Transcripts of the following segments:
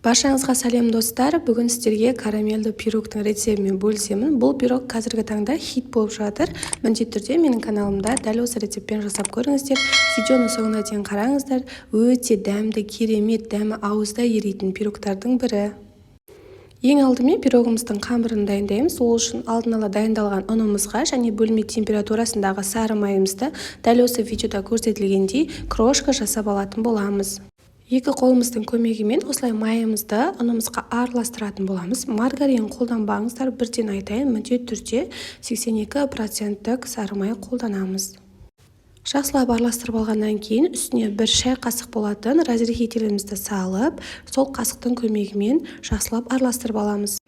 Баршаңызға сәлем, достар! Бүгін сіздерге карамельді пирогтың рецебімен бөлісемін. Бұл пирог қазіргі таңда хит болып жатыр. Міндетті түрде менің каналымда дәл осы рецептпен жасап көріңіздер. Видеоны соңына дейін қараңыздар. Өте дәмді, керемет, дәмі ауызда еритін пирогтардың бірі. Ең алдымен пирогымыздың қамырын дайындаймыз. Ол үшін алдын ала дайындалған ұнымызға және бөлме температурасындағы сары майымызды дәл осы видеода көрсетілгендей крошка жасап алатын боламыз. Екі қолымыздың көмегімен осылай майымызды ұнымызға араластыратын боламыз. Маргарин қолданбаңыздар, бірден айтайын, міндетті түрде 82 проценттік сары май қолданамыз. Жақсылап араластырып алғаннан кейін үстіне бір шай қасық болатын разрыхлителімізді салып, сол қасықтың көмегімен жақсылап араластырып аламыз.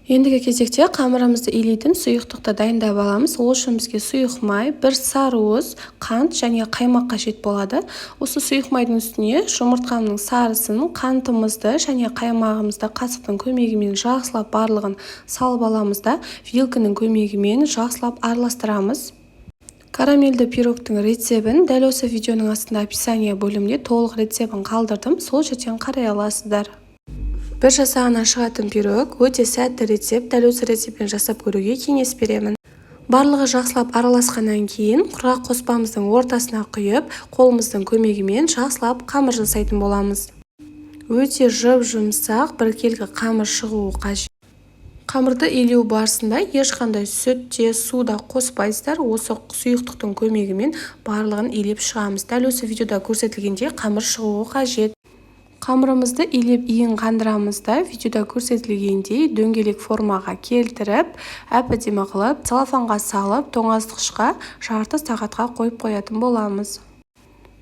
Ендігі кезекте қамырымызды илейтін сұйықтықты дайындап аламыз. Ол үшін бізге сұйық май, бір сарыуыз, қант және қаймақ қажет болады. Осы сұйық майдың үстіне жұмыртқаның сарысын, қантымызды және қаймағымызды қасықтың көмегімен жақсылап барлығын салып аламыз да, вилканың көмегімен жақсылап араластырамыз. Карамельді пирогтың рецебін дәл осы видеоның астында, описание бөлімінде толық рецебін қалдырдым, сол жерден қарай аласыздар. Бір жасағаннан шығатын пирог, өте сәтті рецепт. Дәл осы рецептпен жасап көруге кеңес беремін. Барлығы жақсылап араласқаннан кейін құрғақ қоспамыздың ортасына құйып, қолымыздың көмегімен жақсылап қамыр жасайтын боламыз. Өте жұп-жұмсақ, біркелкі қамыр шығуы қажет. Қамырды илеу барысында ешқандай сүт те, су да қоспайсыздар. Осы сұйықтықтың көмегімен барлығын илеп шығамыз. Дәл осы видеода көрсетілгендей қамыр шығуы қажет. Қамырымызды илеп, иін қандырамыз да, видеода көрсетілгендей дөңгелек формаға келтіріп, әп-әдемі қылып целлофанға салып, тоңазытқышқа жарты сағатқа қойып қоятын боламыз.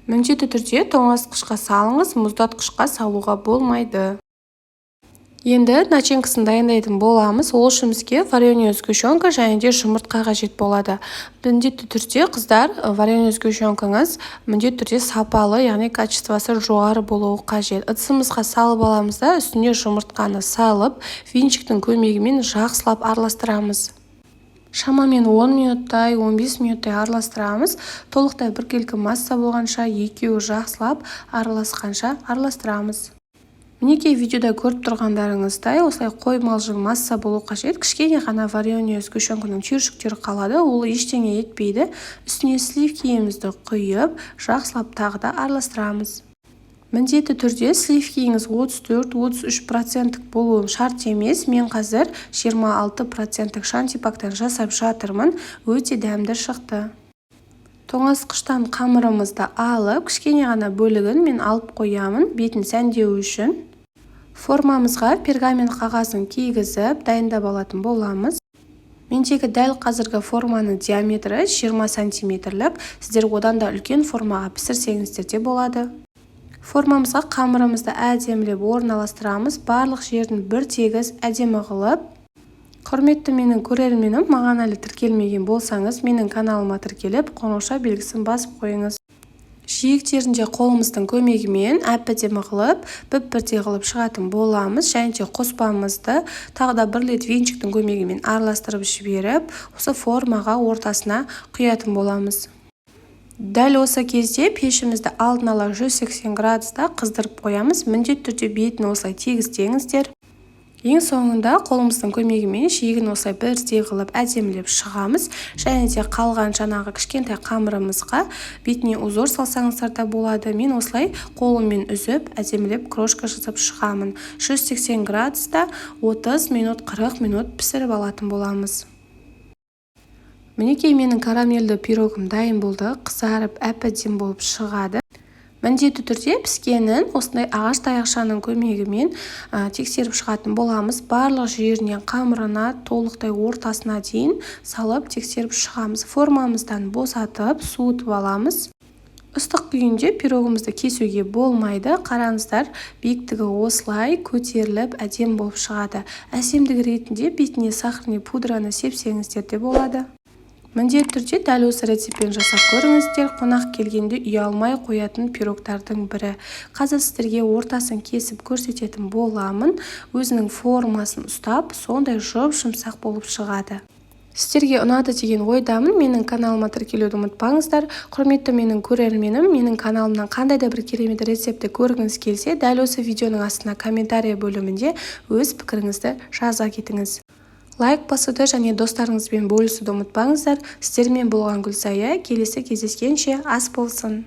Міндетті түрде тоңазытқышқа салыңыз, мұздатқышқа салуға болмайды. Енді начинкасын дайындайтын боламыз. Ол үшін бізге вареная сгущенка және де жұмыртқа қажет болады. Міндетті түрде, қыздар, вареная сгущенкаңыз міндетті түрде сапалы, яғни качествосы жоғары болуы қажет. Ыдысымызға салып аламыз да, үстіне жұмыртқаны салып, венчиктің көмегімен жақсылап араластырамыз. Шамамен 10 минуттай, 15 минуттай араластырамыз. Толықтай біркелкі масса болғанша, екеуі жақсылап араласқанша араластырамыз. Мінекей, видеода көріп тұрғандарыңыздай, осылай қоймалжың масса болу қажет. Кішкене ғана вареный сгущенканың түйіршіктері қалады, ол ештеңе етпейді. Үстіне сливкиімізді құйып, жақсылап тағы да араластырамыз. Міндетті түрде сливкиіңіз 34-33 проценттік болуы шарт емес. Мен қазір 26 проценттік шантипактан жасап жатырмын. Өте дәмді шықты. Тоңазытқыштан қамырымызды алып, кішкене ғана бөлігін мен алып қоямын бетін сәндеу үшін. Формамызға пергамент қағазын кигізіп, дайындап алатын боламыз. Мендегі дәл қазіргі форманың диаметрі 20 сантиметрлік. Сіздер одан да үлкен формаға пісірсеңіздер де болады. Формамызға қамырымызды әдемілеп орналастырамыз, барлық жерін бір тегіс, әдемі қылып. Құрметті менің көрерменім, маған әлі тіркелмеген болсаңыз, менің каналыма тіркеліп, қоңырауша белгісін басып қойыңыз. Жиектерінде қолымыздың көмегімен әп әдемі қылып, бүп бірдей қылып шығатын боламыз. Және де қоспамызды тағы да бір рет венчиктің көмегімен араластырып жіберіп, осы формаға ортасына құятын боламыз. Дәл осы кезде пешімізді алдын ала 180 градуста қыздырып қоямыз. Міндетті түрде бетін осылай тегістеңіздер. Ең соңында қолымыздың көмегімен жиегін осылай бірдей қылып, әдемілеп шығамыз. Және де қалған жаңағы кішкентай қамырымызға бетіне узор салсаңыздар да болады. Мен осылай қолыммен үзіп, әдемілеп крошка жасап шығамын. 180 градуста 30 минут, 40 минут пісіріп алатын боламыз. Мінекей, менің карамельді пирогым дайын болды. Қызарып, әп әдемі болып шығады. Міндетті түрде піскенін осындай ағаш таяқшаның көмегімен тексеріп шығатын боламыз. Барлық жерінен қамырына толықтай ортасына дейін салып, тексеріп шығамыз. Формамыздан босатып, суытып аламыз. Ыстық күйінде пирогымызды кесуге болмайды. Қараңыздар, биіктігі осылай көтеріліп, әдемі болып шығады. Әсемдік ретінде бетіне сахарный пудраны сепсеңіздер де болады. Міндетті түрде дәл осы рецептпен жасап көріңіздер. Қонақ келгенде ұялмай қоятын пирогтардың бірі. Қазір сіздерге ортасын кесіп көрсететін боламын. Өзінің формасын ұстап, сондай жұп-жұмсақ болып шығады. Сіздерге ұнады деген ойдамын. Менің каналыма тіркелуді ұмытпаңыздар. Құрметті менің көрерменім, менің каналымнан қандай да бір керемет рецептті көргіңіз келсе, дәл осы видеоның астына комментарий бөлімінде өз пікіріңізді жаза кетіңіз. Лайк басуды және достарыңызбен бөлісуді ұмытпаңыздар. Сіздермен болған Гүлсая. Келесі кездескенше, ас болсын!